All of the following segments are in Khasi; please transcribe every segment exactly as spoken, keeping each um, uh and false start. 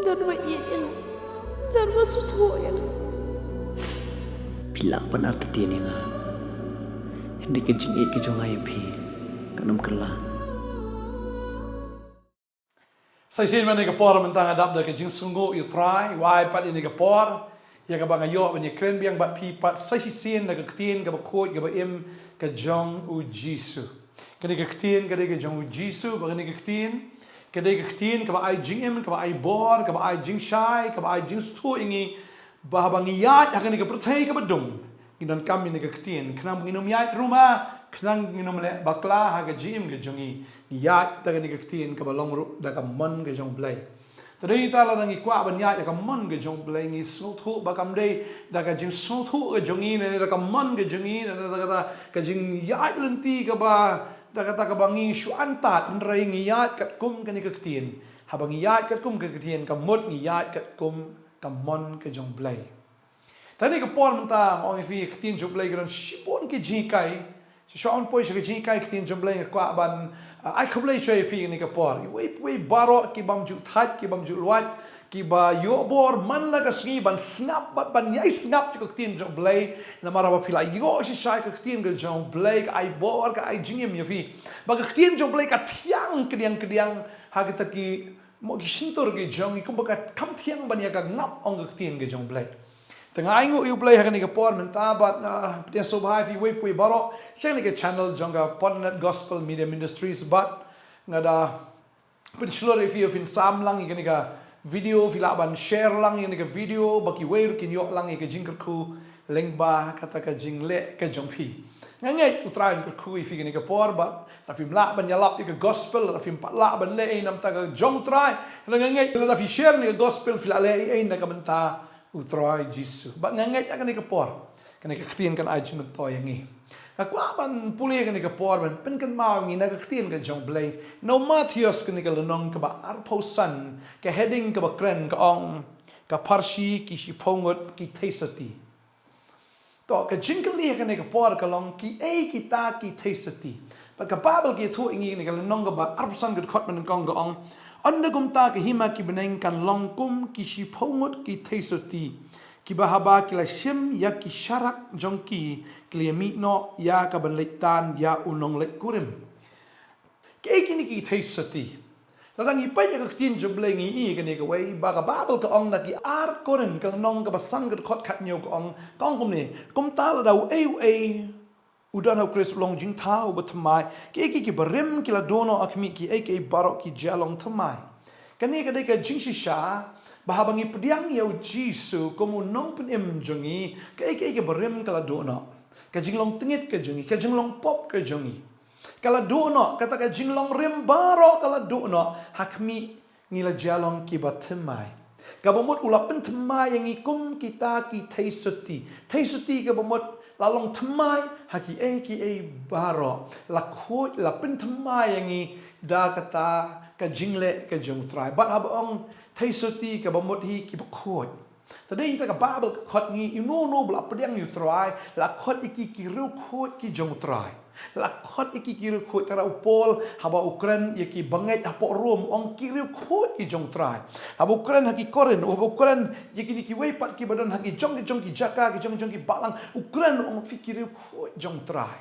Don ba ïeit ïa nga. Don ba sngewthuh ïa nga. Phi lah ban artatien ïa nga. Hynrei ka jingïeit ka jong nga ïa phi kan ym kylla. Sa shisien mynta ka por mynta nga dap da ka jingsngewnguh ïa u Trai, wai pat ïa kane ka por ïa kaba nga ïoh ban ïakren biang bad phi pat sa shisien na ka ktien kaba khuid kaba im ka jong u Jisu. Kane ka ktien ka dei ka jong u Jisu, bad kane ka ktien ka dei ka ktien kaba ai jingim, kaba ai bor, kaba ai jingshai, kaba ai jingsngewthuh ïa ngi ba haba ngi ïaid ha kane ka pyrthei kaba dum, ngi donkam ïa kane ka ktien khnang ba ngin ym ïaid ruma, khnang ngin ym leh bakla ha ka jingim ka jong ngi. Ngi ïaid da kane ka ktien kaba long ruh da ka mon ka jong u Blei. Te dei ta lada ngi kwah ban ïaid ïa ka mon ka jong u Blei, ngi sngewthuh ba kam dei da ka jingsngewthuh ka jong ngi ne da ka mon ka jong ngi ne da kata ka jingïaid lynti kaba da kata kaba ngi shu antad, hynrei ngi ïaid katkum kane ka ktien. Haba ngi ïaid katkum ka ktien, ka mut ngi ïaid katkum ka mon ka jong u Blei. Te kane ka por mynta nga ong ïa phi, ka ktien jong u Blei ka don shibun ki jinghikai. Shisha ban poi sha ka jinghikai ka ktien jong u Blei nga kwah ban, ah, ai khublei shuwa ïa phi kane ka por. Iwei pa iwei baroh ki bym ju thait, ki bym ju lwait, kiba ïoh bor man la ka sngi ban sngap bad ban ïai sngap ïa ka ktien jong u Blei. Namar haba phi la ïoh shisha ïa ka ktien ka jong u Blei, ka ai bor, ka ai jingim ïa phi. Ba ka ktien jong u Blei ka thiang kadiang kadiang ha kita ki mo ki shyntur ki jong ngi, kumba ka kham thiang ban ïa ka ngap, ong ka ktien ka jong u Blei. Te nga ainguh ïa u Blei ha kane ka por mynta bad, ah, pdiang sngewbha ïa phi iwei pa iwei baroh sha kane ka channel jong ka Potternet Gospel Media Ministries bad nga da pynshlur ïa phi, ïa phin sam lang ïa kane ka video, phi lah ban share lang ïa kane ka video ba kiwei ruh kin ïoh lang ïa ka jingkyrkhu lyngba kata ka jingleh ka jong phi. Nga ngeit u Trai un kyrkhu ïa phi kane ka por bad lada phim lah ban ïalap ïa ka gospel, lada phim pat lah ban leh ei namar ka jong u Trai, nga ngeit lada phi share ïa ka gospel phi lah leh ei ei na ka bynta u Trai Jisu. Bad nga ngeit ha kane ka por kane ka ktien kan ai jingmyntoi ïa ngi. Nga kwah ban pule kane ka por ban pynkynmaw ïa ngi na ka ktien ka jong u Blei na u Mathaios kane ka lynnong kaba arphew san, ka heading kaba kren ka ong, ka pharshi ki shiphew ngut ki theisotti. To, ka jingkylli ha kane ka por ka long, kiei kita ki theisotti? Bad ka Baibl ka ïathuh ïa ngi kane ka lynnong kaba arphew san ka dkhot ba nyngkong ka ong, ynda kumta ka hima ki bneng kan long kum ki shiphew ngut ki theisotti, kiba haba ki la shim ïa ki sharak jong ki, ki la ïamih noh ïa ka ban leit tan ïa u nongleit kurim. Kiei kine ki theisotti? Lada ngi peit ïa ka ktien jong u Blei ngi i kane kawei ba ka Baibl ka ong na ki ar Korinth ka lynnong kaba san ka dkhot khathynñiew ka ong, ka ong kumne, kumta lada uei uei u don ha u Khrist u long jingthaw uba thymmai, kiei kiei kiba rim ki la duh noh, ha khmih, kiei kiei baroh ki jia long thymmai. Kane ka dei ka jingshisha ba haba ngi pdiang ïa u Jisu kum u nongpynim jong ngi, kiei kiei kiba rim ka la duh noh. Ka jinglong tyngit ka jong ngi, ka jinglong pop ka jong ngi ka la duh noh, kata ka jinglong rim baroh ka la duh noh, ha khmih ngi la jia long kiba thymmai. Kaba mut u la pynthymmai ïa ngi kum kita ki theisotti. Theisotti kaba mut la long thymmai ha kiei kiei baroh. La khuid, la pynthymmai ïa ngi da kata ka jingleh ka jong u Trai. Bad haba ong theisotti kaba mut hi kiba khuid. Te dei ïa kata ka Baibl ka khot ngi, uno uno ba la pdiang ïa u Trai la khot ïa ki ki riewkhuid ki jong u Trai. La khot ïa ki ki riewkhuid, te u Paul haba u kren ïa ki bangeit hapoh Rom u ong ki riewkhuid ki jong u Trai. Haba u kren ha ki Korinth, haba u kren ïa kine kiwei pat kiba don ha ki jong ki jong ki jaka, ki jong jong ki balang, u kren u ong phi ki riewkhuid jong u Trai.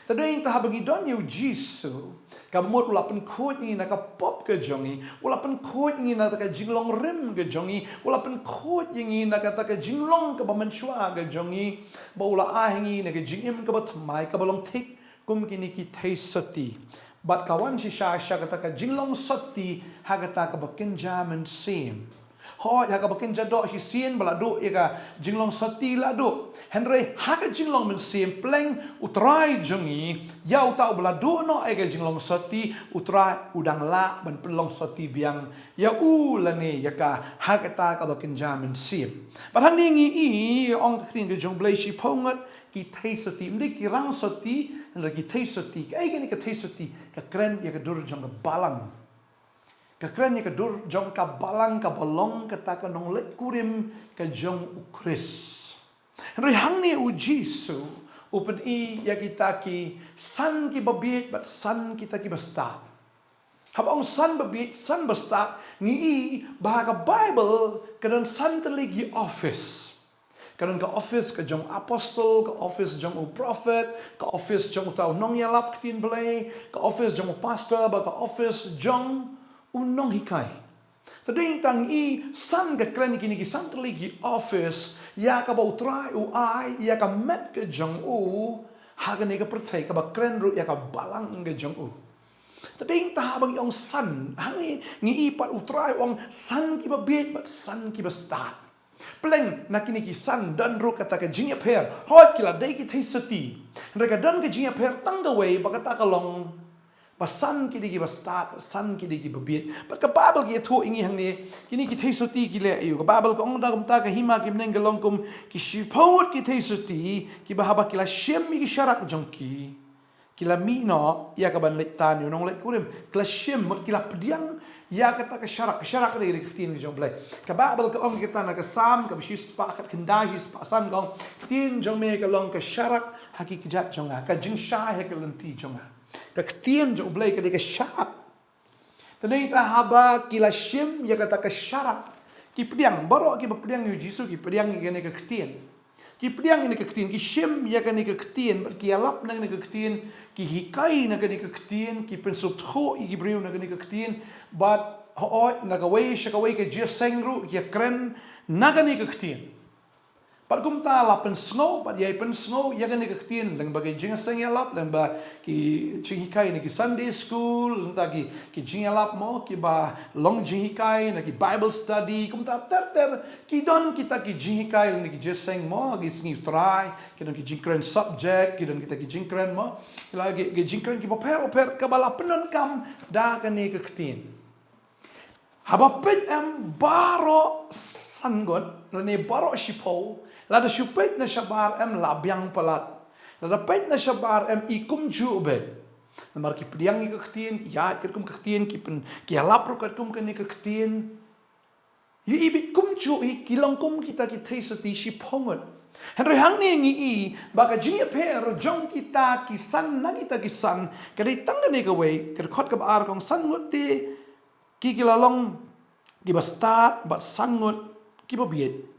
Te dei ïa kata haba ngi don ïa u Jisu, kaba mut u la pynkhuid ïa ngi na ka pop ka jong ngi, u la pynkhuid ïa ngi na kata ka jinglong rim ka jong ngi, u la pynkhuid ïa ngi na kata ka jinglong kaba mynshuwa ka jong ngi, ba u la ai ha ngi na ka jingim kaba thymmai kaba long thik kum kine ki theisotti. Bad ka wan shisha sha kata ka jinglong sotti ha kata kaba kynja mynsiem. Hooid, ha kaba kynja doh shisien ba la duh ïa ka jinglong sotti la duh. Hynrei ha ka jinglong mynsiem pleng u Trai jong ngi, ïa uta uba la duh noh ïa ka jinglong sotti, u Trai u dang lah ban pynlong sotti biang ïa u lane ïa ka ha kata kaba kynja mynsiem. Bad hangne ngi i ong ka ktien ka jong u Blei shiphew ngut ki theisotti, ym dei ki rangsotti, hynrei ki theisotti. Kaei kane ka theisotti? Ka kren ïa ka dur jong ka balang. Ka kren ïa ka dur jong ka balang kaba long kata ka nongleit kurim ka jong u Khrist. Hynrei hangne u Jisu u pyni ïa kita ki san kiba bieit bad san kita kiba stad. Haba ong san ba bieit, san ba stad, ngi i ba ha ka Baibl ka don san tylli ki office. Ka don ka office ka jong u apostol, ka office jong u prophet, ka office jong uta u nongïalap ktien Blei, ka office jong u pastor, bad ka office jong u nonghikai. Te dei tang i san ka kren kine ki san tylli ki office ïa kaba U Trai u ai ïa ka met ka jong u ha kane ka pyrthei, kaba kren ruh ïa ka balang ka jong u. Te dei tang haba ngi ong san, hangne ngi i pat U Trai u ong san kiba bieit bad san kiba stad. Pleng na kine ki san don ruh kata ka jingïapher. Hooid, ki la dei ki thei sotti, hynrei ka don ka jingïapher tang kawei, ba kata ka long ba san ki dei kiba stad, ba san ki dei kiba bieit. Bad ka Baibl ka ïathuh ïa ngi hangne, kine ki thei sotti ki leh aïu. Ka Baibl ka ong da kumta, ka hima ki bneng ka long kum ki shiphew ngut ki thei sotti, kiba haba ki la shim ïa ki sharak jong ki, ki la mih noh ïa kaban leit tan ïa u nongleit kurim. Ki la shim, mut ki la pdiang ïa kata ka sharak. Ka sharak ka dei ka ktien ka jong U Blei. Ka Baibl ka ong kata na ka Salm kaba shispah khatkhyndai, shispah san, ka ong, ktien jong me ka long ka sharak ha ki kjat jong nga, ka jingshai ha ki lynti jong nga. Ka ktien jong U Blei ka dei ka sharak. Te dei tang haba ki la shim ïa kata ka sharak, ki pdiang, baroh kiba pdiang ïa U Jisu ki pdiang ïa kane ka ktien. Ki pdiang ïa kane ka ktien, ki shim ïa kane ka ktien, bad ki ïalap na kane ka ktien, ki hikai na kane ka ktien, ki pynsngewthuh ïa ki briew na kane ka ktien, bad hooid, na kawei sha kawei ka jingïaseng ruh ki ïakren na kane ka ktien. Bad kumta la pynsngew bad ïai pynsngew ïa kane ka ktien, lyngba ki jingïaseng ïalap, lyngba ki jinghikai na ki Sunday school, lyngba ki, ki jingïalap mo, kiba long jinghikai na ki Bible study, kumta ter ter ki don kita ki jinghikai na ki jingïaseng mo, ki sngi U Trai, ki don ki jingkren subject, ki don kita ki jingkren mo, la ki, ki jingkren kiba pher bapher kaba la pyndonkam da kane ka ktien. Haba peit em baroh san ngut, lane baroh shiphew, lada shu peit na shabar em la biang palat. Lada peit na shabar em i kumjuh beit. Namar ki pdiang ïa ka ktien, ki ïaid katkum ka ktien, ki pyn, ki ïalap ruh katkum kane ka ktien. Ïa i beit kumjuh hi ki long kum kita ki thei sotti shiphew ngut. Hynrei hangne ngi i ba ka jingïapher jong kita ki san na kita ki san ka dei tang kane kawei, ka dkhot kaba ar ka ong san ngut te ki, ki la long kiba stad bad san ngut kiba bieit.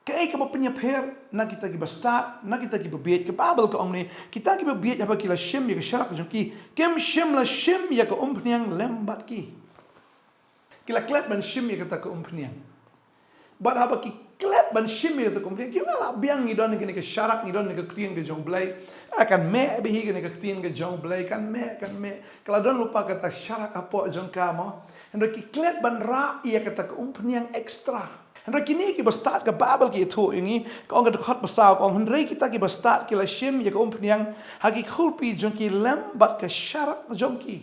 Kaei kaba pynïapher na kita kiba stad, na kita kiba bieit? Ka Baibl ka ong ne, kita kiba bieit haba ki la shim ïa ka sharak jong ki, kim shym la shim ïa ka umphniang lem bad ki. Ki la klet ban shim ïa kata ka umphniang. Bad haba ki klet ban shim ïa kata ka umphniang, ki ong, nga lah biang, ngi don kane ka sharak, ngi don kane ka ktien ka jong U Blei. Ah, kan meh bha hi kane ka ktien ka jong U Blei, kan meh, kan meh. Ka la don lypa kata sharak hapoh jong ka mo. Hynrei ki klet ban rah ïa kata ka umphniang extra. Hynrei kine kiba stad, ka Baibl ka ïathuh ïa ngi, ka ong ka dkhot ba saw, ka ong, hynrei kita kiba stad ki la shim ïa ka umphniang ha ki khulpi jong ki lem bad ka sharak jong ki.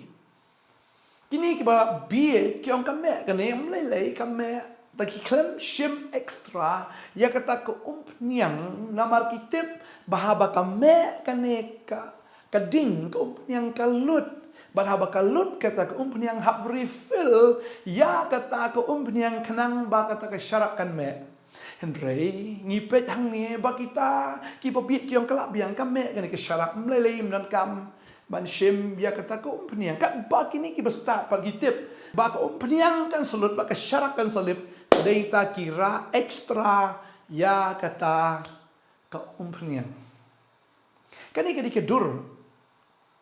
Kine kiba bieit ki ong ka meh kane, ym lei lei ka meh. Te ki khlem shim extra ïa kata ka umphniang namar ki tip ba haba ka meh kane ka, ka ding, ka umphniang ka lut. Bad haba ka lut kata ka umphniang, hap refill ïa kata ka umphniang khnang ba kata ka sharak kan meh. Hynrei ngi peit hangne ba kita kiba bieit ki ong ka lah biang, ka meh kane ka sharak, ym lei lei ym donkam ban shim ïa kata ka umphniang. Katba kine kiba stad pat ki tip ba ka umphniang kan sa lut, ba ka sharak kan sa lip, hynrei ta ki rah extra ïa kata ka umphniang. Kane ka dei ka dur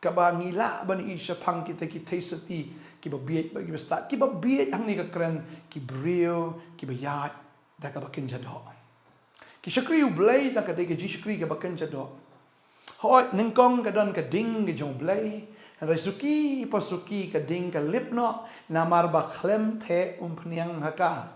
kaba ngi lah ban ïohi shaphang kita ki thei sotti kiba bieit bad kiba stad. Kiba bieit hangne ka kren ki briew kiba ïaid da kaba kynja doh. Ki shakri U Blei da ka dei ka jingshakri kaba kynja doh. Hooid, nyngkong ka don ka ding ka jong U Blei, hynrei suki pa suki ka ding ka lip noh namar ba khlem theh umphniang ha ka.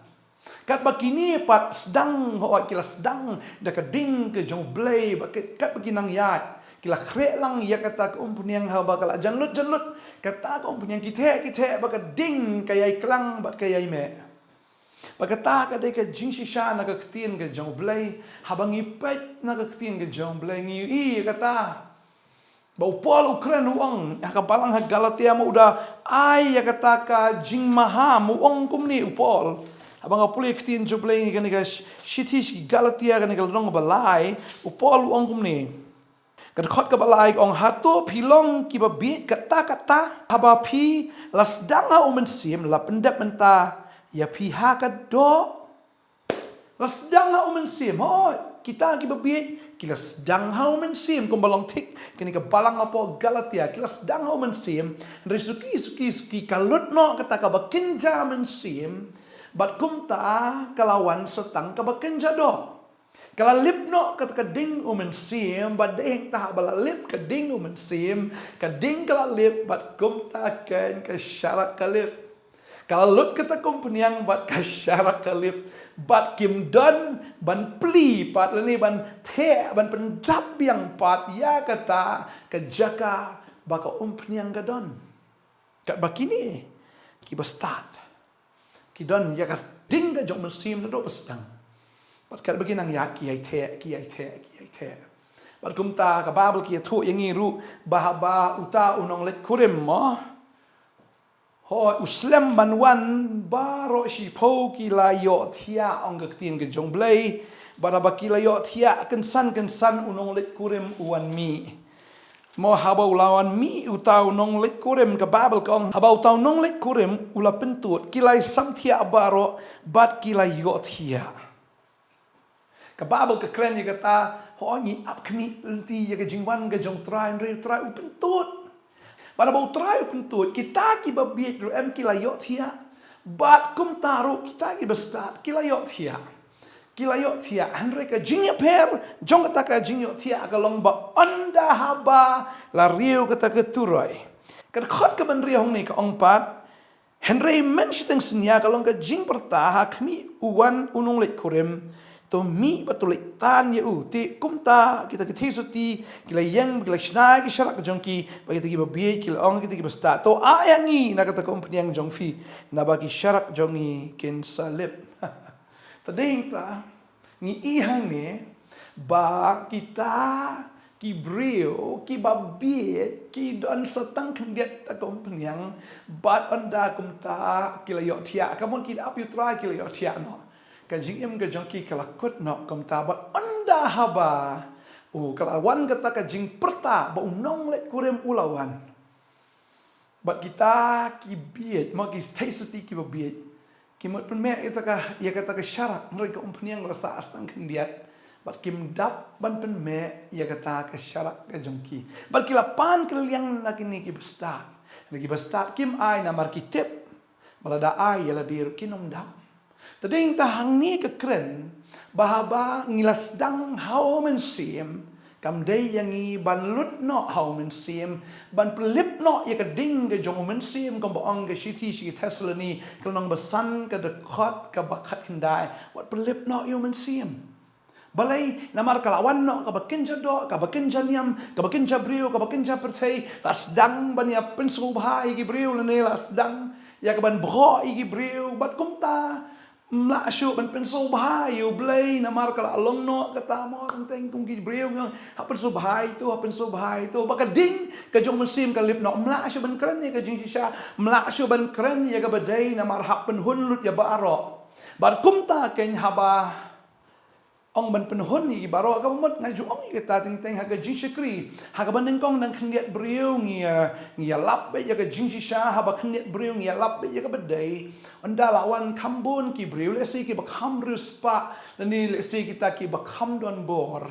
Katba kine pat sdang, hooid, ki la sdang da ka ding ka jong U Blei, ba ki, katba ki nang ïaid ki la khreh lang ïa kata ka umphniang, haba ka la jan lut jan lut kata ka umphniang, ki theh ki theh ba ka ding ka ïai klang bad ka ïai meh. Ba kata ka dei ka jingshisha na ka ktien ka jong U Blei. Haba ngi peit na ka ktien ka jong U Blei, ngi ïohi ïa kata. Ba u Paul u kren, u ong ha ka balang ha Galatia, ma u da ai ïa kata ka jingmaham, u ong kumne u Paul. Haba nga pule ktien jong U Blei kane ka shi-, shithi sha ki Galatia kane ka lynnong ba lai, u Paul u ong kumne. Ka dkhot kaba lai ka ong, hato phi long kiba bieit katta katta? Haba phi la sdang ha U Mynsiem, la pyndep mynta ïa phi ha ka doh. La sdang ha U Mynsiem. Hooid, kita kiba bieit ki la sdang ha U Mynsiem, kumba long thik kane ka balang hapoh Galatia, ki la sdang ha U Mynsiem. Hynrei suki suki suki ka lut noh kata kaba kynja mynsiem, bad kumta ka la wan sa tang kaba kynja doh. Ka la lip noh kata ka ding U Mynsiem, bad dei hangta ba la lip ka ding U Mynsiem, ka ding ka la lip, bad kumta keiñ ka sharak ka lip. Ka la lut kata ka umphniang bad ka sharak ka lip, bad kim don ban plie pat lane ban theh, ban pyndap biang pat ïa kata ka jaka ba ka umphniang ka don. Katba kine kiba stad ki don ïa ka ding ka jong U Mynsiem naduh ba sdang. Bad katba ki nang ïaid ki ïai theh, ki ïai theh, ki ïai theh. Bad kumta ka Baibl ka ïathuh ïa ngi ruh ba haba uta u nongleit kurim mo, hooid, u slem ban wan, baroh shiphew ki la ïohthiah, ong ka ktien ka jong U Blei. Bad haba ki la ïohthiah, kynsan kynsan u nongleit kurim u wan mih. Mo, haba u la wan mih uta u nongleit kurim, ka Baibl ka ong, haba uta u nongleit kurim u la pyntud, ki la samthiah baroh bad ki la ïohthiah. Ka Baibl ka kren ïa kata, hooid, ngi ap khmih lynti ïa ka jingwan ka jong U Trai, hynrei U Trai u pyntud. Bad haba U Trai u pyntud, kita kiba bieit ruh em ki la ïohthiah. Bad kumta ruh kita kiba stad ki la ïohthiah. Ki la ïohthiah, hynrei ka jingïapher jong kata ka jingïohthiah ka long ba ynda haba la riew kata ka turoi. Ka dkhot kaba hynriew hangne ka ong pat, hynrei mynshiteng synñia ka long ka jingpyrta ha khmih u wan u nongleit kurim, to mih bad to leit tan ïa u. Te kumta kita ki theisotti ki la ïeng, ki la shna ïa ki sharak jong ki, bad kita kiba bieit ki la ong ïa kita kiba stad, to ai ha ngi na kata ka umphniang jong phi, naba ki sharak jong ngi kin sa lip. Te dei hangta ngi i hangne ba kita ki briew kiba bieit ki don sa tang khyndiat ta ka umphniang, bad ynda kumta ki la ïohthiah, ka mut ki la ap ïa U Trai, ki la ïohthiah noh. Ka jingim ka jong ki ka la kut noh kumta, bad ynda haba, u, ka la wan kata ka jingpyrta ba u nongleit kurim u la wan. Bad kita ki bieit, mo, ki theisotti kiba bieit, ki mut pynmih ïa kata ka, ïa kata ka sharak, hynrei ka umphniang la sah sa tang khyndiat. Bad kim dap ban pynmih ïa kata ka sharak ka jong ki. Bad ki la pan kylliang na kine kiba stad. Na kiba stad kim ai namar ki tip ba lada ai ïa lade ruh kin ym dap. Te dei hangta hangne ka kren ba haba ngi la sdang ha U Mynsiem, kam dei ïa ngi ban lut noh ha U Mynsiem, ban pynlip noh ïa ka ding ka jong U Mynsiem, kumba ong ka shithi sha ki Thessaloni, ka lynnong ba san, ka dkhot kaba khatkhyndai, wat pynlip noh ïa U Mynsiem. Balei? Namar ka la wan noh kaba kynja doh, kaba kynja niam, kaba kynja briew, kaba kynja pyrthei, la sdang ban ïa pynsngewbha ïa ki briew, lane la sdang ïa ka ban bhoh ïa ki briew, bad kumta ym lah shuh ban pynsngewbha ïa U Blei, namar ka la long noh kata, mo, teng teng kum ki briew ngi ong, ha pynsngewbha ïa uto, ha pynsngewbha ïa uto, ba ka ding ka jong U Mynsiem ka lip noh, ym lah shuh ban kren ïa ka jingshisha, ym lah shuh ban kren ïa kaba dei, namar hap pynhun lut ïa baroh. Bad kumta keiñ haba ong ban pynhun ïa ki baroh, kaba mut nga ju ong ïa kata teng teng ha ka jingshakri. Ha kaba nyngkong dang khyndiat briew ngi, eh, ngi ïalap beit ïa ka jingshisha, haba khyndiat briew ngi ïalap beit ïa kaba dei. Ynda la wan kham bun ki briew, lehse kiba kham riewspah, lane lehse kita kiba kham don bor.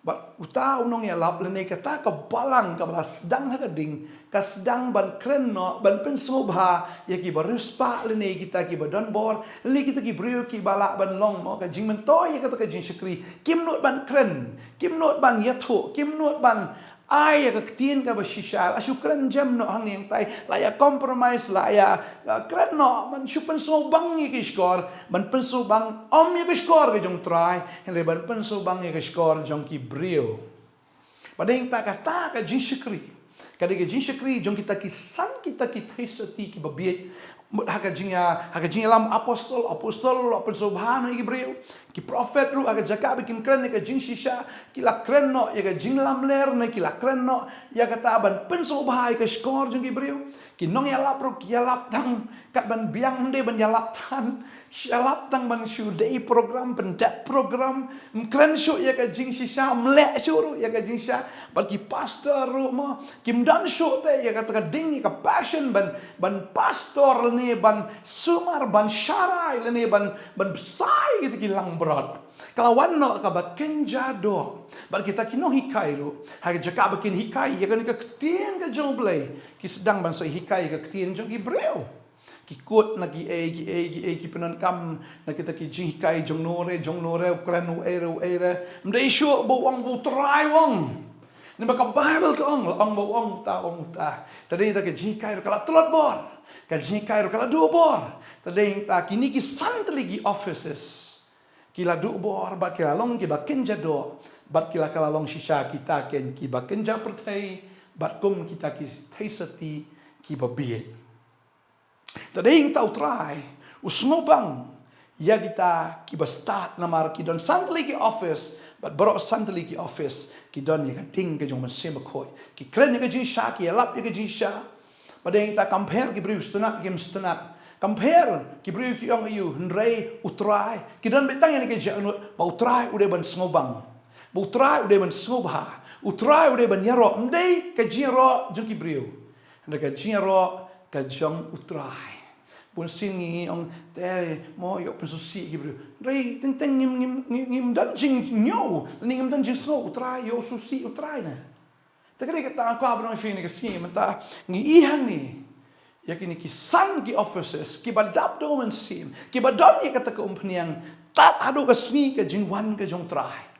Bad uta u nongïalap lane kata ka balang kaba la sdang ha ka ding, ka sdang ban kren noh, ban pynsngewbha ïa kiba riewspah lane kita kiba don bor, lane kita ki briew kiba lah ban long, mo, ka jingmyntoi ïa kata ka jingshakri. Kim nud ban kren, kim nud ban ïathuh, kim nud ban ai ïa ka ktien kaba shisha, la shu kren jem noh hangne hangtai, la ïa compromise, la ïa, uh, kren noh, ban shu pynsngewbang ïa ki shkor, ban pynsngewbang ym ïa ka shkor ka jong U Trai, hynrei ban pynsngewbang ïa ka shkor jong ki briew. Bad dei hangta kata ka jingshakri ka dei ka jingshakri jong kita ki san, kita ki theisotti kiba bieit. Mut ha ka jingïa, ha ka jingïalam apostol, apostol ruh la pynsngewbha noh ïa ki briew. Ki prophet ruh ha ka jaka ba kin kren ïa ka jingshisha, ki la kren noh ïa ka jinglamler ne ki la kren noh ïa kata ban pynsngewbha ïa ka shkor jong ki briew. Ki nongïalap ruh ki ïalap tang kat ban biang, ym dei ban ïalap than. Ki ïalap tang ban shu dei program, pyndep program. Ym kren shuh ïa ka jingshisha, ym leh shuh ruh ïa ka jingshisha. Bad ki pastor ruh mo, kim don shuh te ïa kata ka ding, ïa ka passion ban, ban pastor lane ban sumar, ban sharai lane ban, ban bsai kita ki langbrot. Ka la wan noh kaba kynja doh. Bad kita ki nonghikai ruh, ha ka jaka ba kin hikai ïa kane ka ktien ka jong U Blei, ki sdang ban sa hikai ïa ka ktien jong ki briew. Ki kut na ki ei, ki ei, ki ei, ki pyndonkam na kita ki jinghikai jong nore, jong nore, u kren u ei re, u ei re. Ym dei shuh ba u ong ba U Trai u ong. Namar ka Baibl ka ong, la ong ba u ong uta, ong uta. Te dei ta ka jinghikai ruh ka la tlot bor. Ka jinghikai ruh ka la duh bor. Te dei ta kine ki san tylli ki offices. Ki la duh bor, bad ki la long kiba kynja doh, bad ki la, ka la long shisha kita ken kiba kynja pyrthei, bad kum kita ki theisotti kiba bieit. Te dei ta U Trai u sngewbang ïa kita kiba stad, namar ki don san tylli ki office, bad baroh san tylli ki office ki don ïa ka ding ka jong U Mynsiem Bakhuid. Ki kren ïa ka jingshisha, ki ïalap ïa ka jingshisha. Bad dei ta, kam pher ki briew sngewtynnat, kim sngewtynnat. Kam pher ki briew ki ong aïu, hynrei U Trai. Ki don beit tang ïa kane ka jingangnud ba U Trai u dei ban sngewbang, ba U Trai u dei ban sngewbha, U Trai u dei ban ïaroh. Ym dei ka jingïaroh jong ki briew, hynrei ka jingïaroh ka jong U Trai. Bun sien ngi ong te mo ïoh pynsngewsih ki briew. Hynrei teng teng ngim, ngim, ngim, ngim don jingñiew, ngim don jingsngew U Trai, ïoh sngewsih U Trai ne. Te ka dei kata nga kwah ban ong ïa phi kane ka sngi, mynta ngi ïohi hangne ïa kine ki san ki offices kiba dap da U Mynsiem, kiba don ïa kata ka umphniang tad haduh ka sngi ka jingwan ka jong U Trai.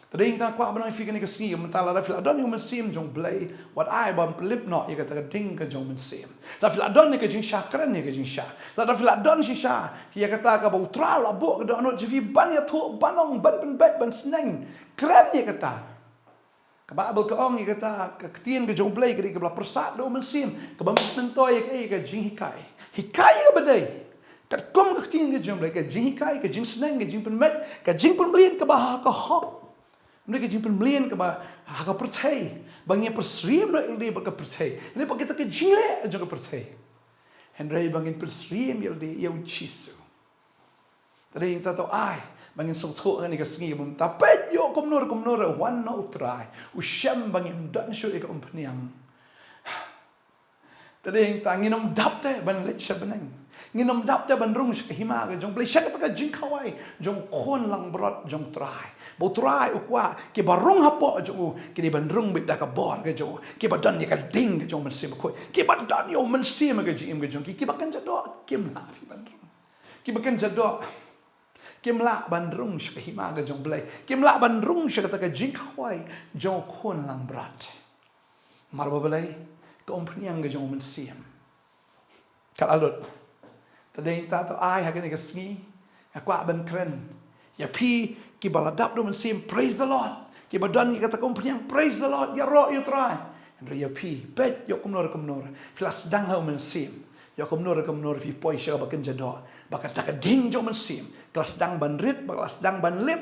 Te dei nga kwah ban ong ïa phi kane ka sngi, mynta lada phi la don ïa U Mynsiem jong U Blei, wat ai ban pynlip noh ïa kata ka ding ka jong U Mynsiem. Lada phi la don ïa ka jingshisha, kren ïa ka jingshisha. Lada phi la don shisha ïa kata kaba U Trai u la buh ka dohnud jong phi ban ïathuh, ban ong, ban pynbeit, ban sneng, kren ïa kata. Ka Baibl ka ong ïa kata, ka ktien ka jong U Blei ka dei kaba la pyrsad da U Mynsiem, kaba myntoi ïa ka, ïa ka jinghikai. Hikai ïa kaba dei katkum ka ktien ka jong U Blei, ka jinghikai, ka jingsneng, ka jingpynbeit, ka jingpynmlien kaba ha ka hok. Ym dei ka jingpynmlien kaba ha ka pyrthei, ba ngin pynsyriem noh ïalade bad ka pyrthei, ne bad kita ki jingleh jong ka pyrthei. Hynrei ba ngin pynsyriem ïalade ïa U Jisu. Te dei ta to ai ba ngin sngewthuh ha kane ka sngi, mynta peit ïoh kumno re kumno re wan noh U Trai, u shem ba ngim don shuh ïa ka umphniang. Te dei ta, ngin ym dap te ban leit sha bneng. Ngin ym dap te ban rung sha ka hima ka jong U Blei, sha kata ka jingkhawai jong u khun langbrot jong U Trai. Ba U Trai u kwah kiba rung hapoh jong u ki dei ban rung beit da ka bor ka jong u, kiba don ïa ka ding ka jong U Mynsiem Bakhuid, kiba don ïa U Mynsiem ha ka jingim ka jong ki. Kiba kynja doh kim lah phi ban rung. Kiba kynja doh kim lah ban rung sha ka hima ka jong U Blei. Kim lah ban rung sha kata ka jingkhawai jong u khun langbrot. Namar ba balei? Ka umphniang ka jong U Mynsiem ka la lut. Te dei ta to ai ha kane ka sngi nga kwah ban kren ïa phi kiba la dap da U Mynsiem, praise the Lord. Kiba don ïa kata ka umphniang, praise the Lord, ïaroh ïa U Trai. Hynrei ïa phi, peit ïoh kumno re kumno re phi la sdang ha U Mynsiem, ïoh kumno re kumno re phi poi sha kaba kynja doh, ba kata ka ding jong U Mynsiem ka la sdang ban rit, ba ka la sdang ban lip.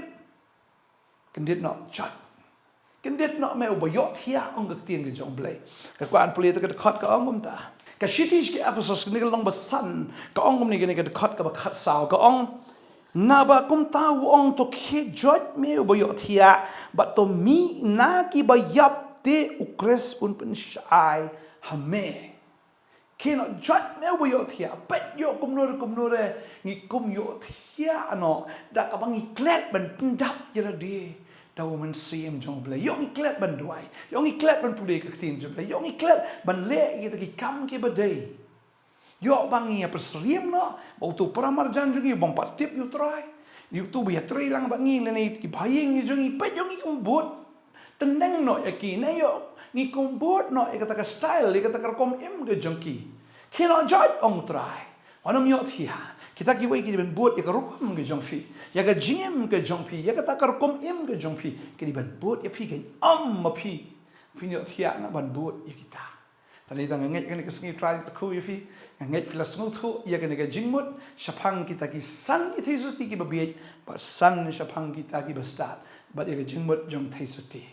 Kyndit noh, jot. Kyndit noh me uba ïohthiah, ong ka ktien ka jong U Blei. Nga kwah ban pule ïa kata ka dkhot, ka ong kumta. Ka shithi sha ki Ephesos, kane ka lynnong ba san, ka ong kumne, kane ka dkhot kaba khatsaw, ka ong, naba kumta u ong, to khie jot me uba ïohthiah, bad to mih na kiba ïap, te U Khrist un pynshai ha me. Khie noh, jot me uba ïohthiah. Peit ïoh kumno re kumno re ngi kum ïohthiah noh da kaba ngi klet ban pyndap ïalade da U Mynsiem jong U Blei. Ïoh ngi klet ban duwai, ïoh ngi klet ban pule ka ktien jong U Blei, ïoh ngi klet ban leh ïa kita ki kam kiba dei. Ïoh ba ngi ïa pynsyriem noh ba uto u paramarjan jong ngi u bym pat tip ïa U Trai, ïa uto uba ïatrei lang bad ngi lane ïa ki bahaïing jong ngi, peit ïoh ngi kum bud. Tneng noh ïa ki, ne ïoh ngi kum bud noh ïa kata ka style, ïa kata ka rukom im ka jong ki. Khie noh, jot, ong U Trai. Wat nym ïohthiah. Kita kiwei ki dei ban bud ïa ka rukom ka jong phi, ïa ka jingim ka jong phi, ïa kata ka rukom im ka jong phi. Ki dei ban bud ïa phi, kein ym ma phi. Phin ïohthiah na ban bud ïa kita. Tang ïa nga ngeit kane ka sngi Trai kyrkhu ïa phi. Nga ngeit phi la sngewthuh ïa kane ka jingmut shaphang kita ki san ki theisotti kiba bieit bad san shaphang kita kiba stad, bad ïa ka jingmut jong theisotti.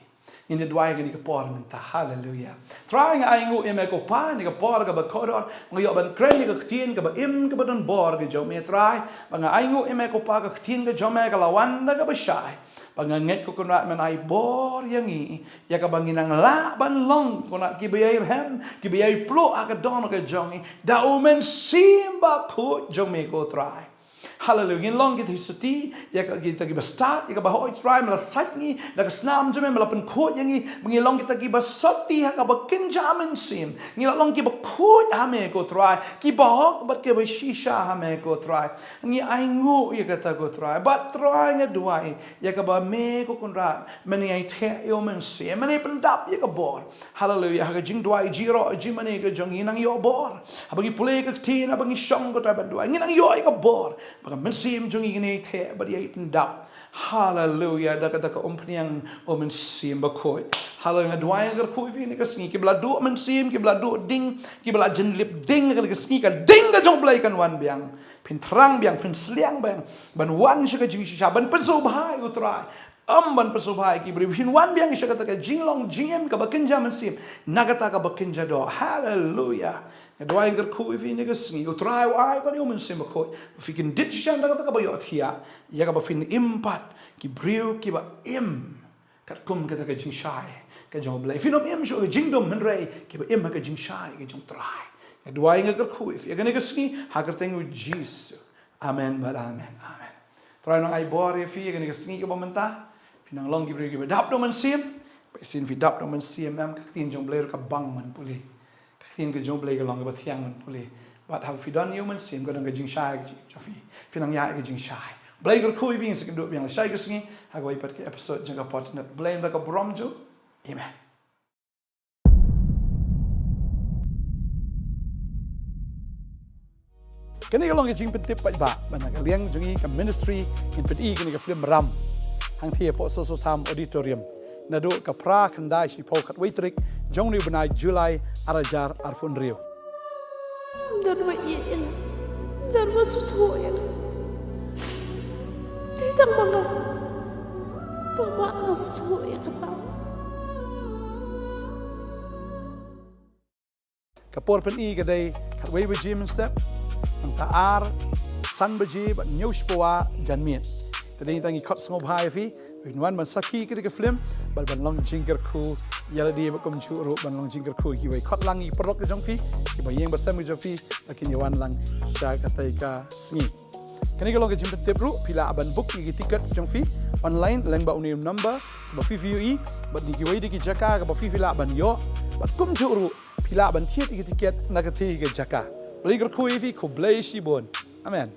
Ngin ïa duwai kane ka por mynta. Haleluya. Trai, nga ainguh ïa me ko Pa, kane ka por kaba kordor, nga ïoh ban kren ïa ka ktien kaba im kaba don bor ka jong me Trai. Ba nga ainguh ïa me ko Pa, ka ktien ka jong me ka la wan da kaba shai. Ba nga ngeit ko Kynrad men ai bor ïa ngi, ïa kaba ngin nang lah ban long ko Kynrad kiba ïai rhem, kiba ïai pluh ha ka dohnud ka jong ngi da U Mynsiem Bakhuid jong me ko Trai. Haleluya. Ngin long ki theisotti ïa ka, kita kiba stad, ïa kaba hooid Trai me la sait ngi da ka snam jong me, me la pynkhuid ïa ngi ba ngin long kita kiba sotti ha kaba kynja mynsiem. Ngin long kiba khuid ha me ko Trai, kiba hok bad kiba shisha ha me ko Trai. Ngi ainguh ïa kata ko Trai. Bad Trai nga duwai ïa kaba me ko Kynrad men ïai theh ïa U Mynsiem, men ïai pyndap ïa ka bor. Haleluya. Ha ka jingduwai jingïaroh jingmane ka jong ngi nang ïoh bor. Haba ngi pule ka ktien, haba ngi shong ko Trai ban duwai, ngi nang ïoh ïa ka bor ba ka mynsiem jong ngi kan ïai theh bad ïai pyndap. Haleluya. Da kata ka umphniang U Mynsiem Bakhuid. Haleluya. Nga duwai nga kyrkhu ïa phi kane ka sngi, kiba la duh mynsiem, kiba la duh ding, kiba la jin lip ding kane ka sngi, ka ding ka jong U Blei kan wan biang. Phin thrang biang, phin sliang biang ban wan sha ka jingshisha, ban pynsngewbha ïa U Trai. Ym ban pynsngewbha ïa ki briew, phin wan biang sha kata ka jinglong jingim kaba kynja mynsiem na kata kaba kynja doh. Haleluya. Nga duwai nga kyrkhu ïa phi kane ka sngi, U Trai u ai pat ïa U Mynsiem Bakhuid ba phi kyndit shisha da kata kaba ïohthiah, ïa kaba phin im pat ki briew kiba im katkum kata ka jingshai ka jong U Blei. Phin ym im shuh ka jingdum, hynrei kiba im ha ka jingshai ka jong U Trai. Nga duwai nga kyrkhu ïa phi ïa kane ka sngi ha ka kyrteng U Jisu. Amen bad amen. Amen. Trai nang ai bor ïa phi ïa kane ka sngi kaba mynta. Phi nang long ki briew kiba dap da U Mynsiem. Ba shisien phi dap da U Mynsiem, em, ka ktien jong U Blei ruh ka bang ban pule. Ka ktien ka jong U Blei ka long kaba thiang ban pule. Bad haba phi don ïa U Mynsiem, ka don ka jingshai ka jong phi. Phi nang ïaid ka jingshai. Blei kyrkhu ïa phi. Ngin sa ïakynduh biang lashai ka sngi ha kawei pat ka episode jong ka Por Tynrai. Blei un da ka burom jong u. Amen. Kane ka long ka jingpyntip paidbah ba na ka liang jong ngi ka ministry ngin pyni kane ka film Ram hangthie hapoh Soso Tham Auditorium naduh ka phra, khyndai, shiphew, khatwei tarik jong une u bnai July ar hajar arphew hynriew. Don ba ïeit ïa nga, don ba sngewthuh ïa nga. Te tang ma nga, ba ma nga sngewthuh ïa kata. Ka por pyni ka dei khatwei baje mynstep, nangta ar, san baje bad hynñiew shiphew janmiet. Te dei tang ngi khot sngewbha ïa phi, phin wan ban sakhi ïa kane ka film bad ban long jingkyrkhu ïa lade bad kumjuh ruh ban long jingkyrkhu ïa kiwei. Khot lang ïa ki paralok ka jong phi, kiba ïeng ba sem ka jong phi, ba kin ïa wan lang sha katei ka sngi. Kane ka long ka jingpyntip ruh, phi lah ban book ïa ki tiket jong phi online lyngba une u number kaba phi, phi ïohi, bad na kiwei de ki jaka kaba phi, phi lah ban ïoh, bad kumjuh ruh phi lah ban thied ïa ki tiket na katei ka jaka. Blei kyrkhu ïa phi, khublei shibun. Amen.